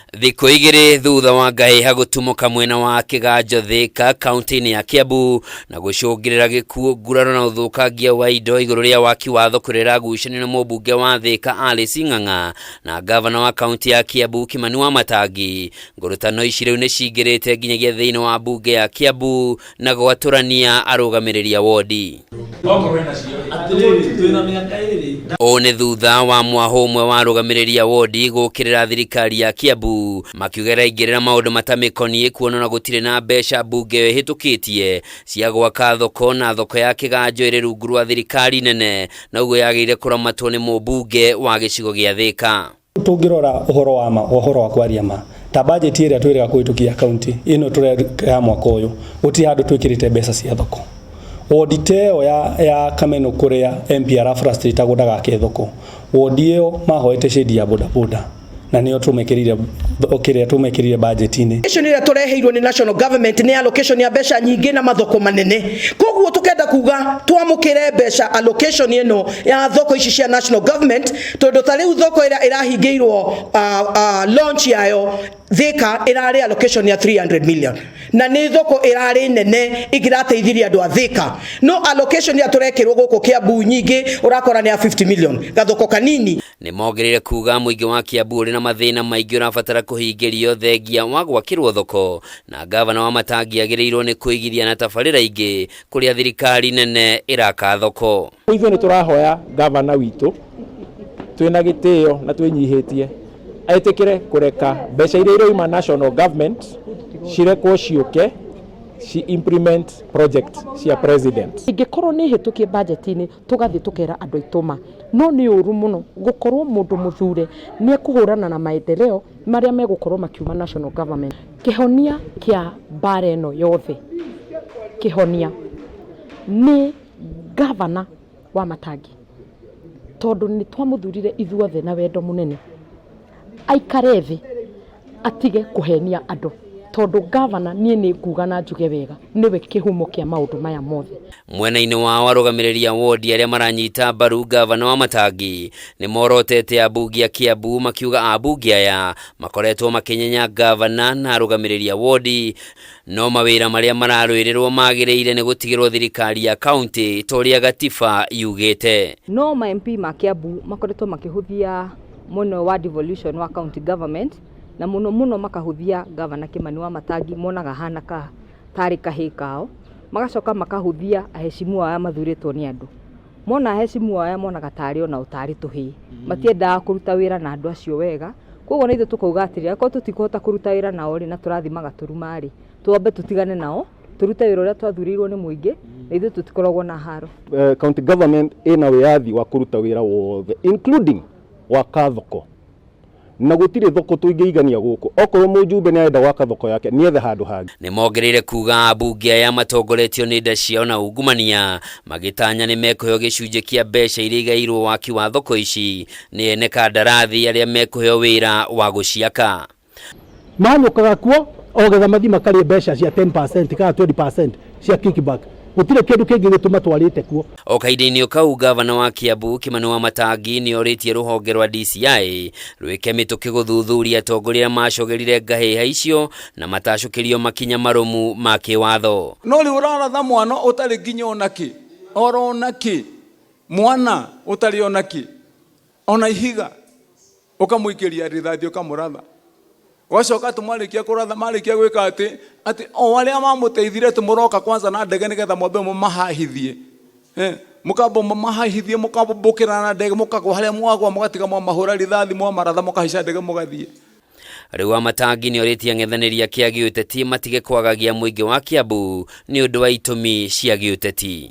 Thikũ igĩrĩ thutha wa ngahĩha gũtumũka mwena wa Kĩganjo Thĩka kaunti-inĩ ya Kiambu na gũcũngĩrĩra gĩkuũ, nguraro na ũthũkangia wa indo igũrũ rĩa waki wa thoko ĩrĩa ĩragucanio nĩ mũmbunge wa Thĩka Alice Ng'ang'a na ngavana wa kaunti ya Kiambu Kimani Wamatangi. Ngũrũtano ici rĩu nĩ cingĩrĩte nginyagia thĩinĩ wa mbunge ya Kiambu na gwatũrania arũgamĩrĩri a wondi. Ũũ nĩ thutha wa mwahũ ũmwe wa arũgamĩrĩri a wondi gũkĩrĩra thirikari ya Kiambu makiuga ĩraingĩrĩra maũndũ matamĩkoniĩ kuona ona gũtirĩ na mbeca mbunge ĩyo ĩhĩtũkĩtie cia gwaka thoko na thoko ya Kĩganjo ĩrĩ rungu rwa thirikari nene na ũguo yagĩrĩire kũramatwo nĩ mũmbunge wa gĩcigo gĩa Thĩka. Tũngĩrora ũhoro wa ma, ũhoro wa kwaria ma, ta budget ĩrĩa twĩrĩga kũhĩtũkia kaunti ĩno tũreka ya mwaka ũyũ, gũtirĩ handũ twĩkĩrĩte mbeca cia thoko. Wodi ta ĩyo ya, ya Kameno kũrĩa MP ara frustrate agwo ndagake thoko, wodi ĩyo mahoete shade ya bodaboda na nĩyo tũmekĩrĩire kĩrĩa tũmekĩrire budget-inĩ. Allocation ĩrĩa tũreheirwo nĩ national government nĩ allocation ya mbeca nyingĩ na mathoko manene, koguo tukenda kuga twamũkĩre mbeca allocation ĩno ya thoko ici cia national government, tondũ ta rĩu thoko ĩrĩa ĩrahingĩirwo launch yayo Thika ĩrarĩ allocation ya 300 million na nĩ thoko ĩrarĩ nene ĩngĩrateithirie andũ a Thika, no allocation ĩrĩa tũrekĩrwo gũkũ Kiambu nyingĩ ũrakora nĩ ya 50 million, gathoko kanini. Nĩ mongereire kuga mũingĩ wa Kiambu ũrĩ na mathĩna maingĩ ũrabatara kũhingĩrio thengia wa gwakĩrwo thoko, na ngavana wa Matangi agĩrĩirwo nĩ kũigithia na tabarĩra ingĩ kũrĩa thirikari nene ĩraka thoko. Ithuĩ nĩ tũrahoya ngavana witũ twĩna gĩtĩo na twĩnyihĩtie etĩkĩre kũreka mbeca iria iroima national government cirekwo ciũke ci implement project cia president. Ingĩkorwo nĩ hĩtũkie budget-inĩ tũgathiĩ tũkera andũ aitũ ma, no nĩ ũru mũno gũkorwo mũndũ mũthure nĩ ekũhũrana na maendeleo marĩa megũkorwo makiuma national government. Kĩhonia kĩa mbara ĩno yothe, kĩhonia nĩ ngavana wa Matangi, tondũ nĩ twamũthurire ithuothe na wendo mũnene, aikare thĩ atige kũhenia andũ, tondũ ngavana niĩ nĩ nguga na njuge wega nĩwe kĩhumo kĩa maũndũ maya mothe. Mwena-inĩ wao arũgamĩrĩri a wondi arĩa maranyita mbaru ngavana wa Matangi nĩ morotete ambunge a Kiambu makiuga ambunge aya makoretwo makĩnyenya ngavana na arũgamĩrĩri a wondi no mawĩra marĩa mararũĩrĩrwo magĩrĩire nĩ gũtigĩrwo thirikari ya kaunti ta ũrĩa gatiba yugĩte. No ma MP ma Kiambu makoretwo makĩhũthia mwena wa devolution wa county government na mũno mũno makahũthia ngavana Kimani wa Matangi, monaga ahana tarĩ kahĩĩ kao, magacoka makahũthia aheshimiwa aya mathurĩtwo nĩ andũ. Mona aheshimiwa aya monaga tarĩ onao tarĩ tũhĩĩ, matiendaga kũruta wĩra na andũ acio wega, koguo na ithuĩ tũkauga atĩrĩrĩ, akorwo tũtikũhota kũruta wĩra nao rĩ, na tũrathiĩ magatũruma rĩ, twambe tũtigane nao, tũrute wĩra ũrĩa twathurĩirwo nĩ mũingĩ, na ithuĩ tũtikoragwo na haro. County government ĩna wĩyathi wa kũruta wĩra wothe including gwaka thoko, na gũtirĩ thoko tũingĩigania gũkũ. Okorwo mũjumbe nĩ arenda gwaka thoko yake nĩethe handũ hangĩ. Nĩ mongereire kuga ambunge aya matongoretio nĩ nda ciao na ungumania magĩtanya nĩ mekũheo gĩcunjĩ kĩa mbeca iria igaĩirwo waki wa thoko ici nĩ ene kandarathi arĩa mekũheo wĩra wa gũciaka. Manyũkaga kuo o getha mathiĩ makarĩe mbeca cia 10% kana 20% cia kickback. Gũtirĩ kĩndũ kĩngĩ gĩtũmatwarĩte kuo. O kahinda-inĩ o kau, ngavana wa Kiambu Kimani Wamatangi nĩ orĩtie rũhonge rwa DCI rwĩke mĩtũkĩ gũthuthuria atongoria arĩa macogerire ngahĩha icio na matacũkĩrio makinya marũmu ma kĩwatho. No rĩu ũraratha mwana ũtarĩ nginya ona kĩ, oro ona kĩ, mwana ũtarĩ ona kĩ, ona ihiga, ũkamũikĩria rithathi ũkamũratha. Ũgacoka atĩ mwarĩkia kũratha, marĩkia gwĩka atĩ, atĩ o arĩa mamũteithire atĩ mũroka kwanza na ndege nĩgetha mwambe mũmahahithie. Mũkamba mũmahahithie, mũkambũkĩra na ndege, mũkagwa harĩa mwagwa, mũgatiga mwamahũra rithathi, mwamaratha, mũkahaica ndege mũgathiĩ. Rĩu Wamatangi nĩ orĩtie ang'ethanĩri ake a gĩũteti matige kwagagia mũingĩ wa Kiambu nĩ ũndũ wa itũmi cia gĩũteti.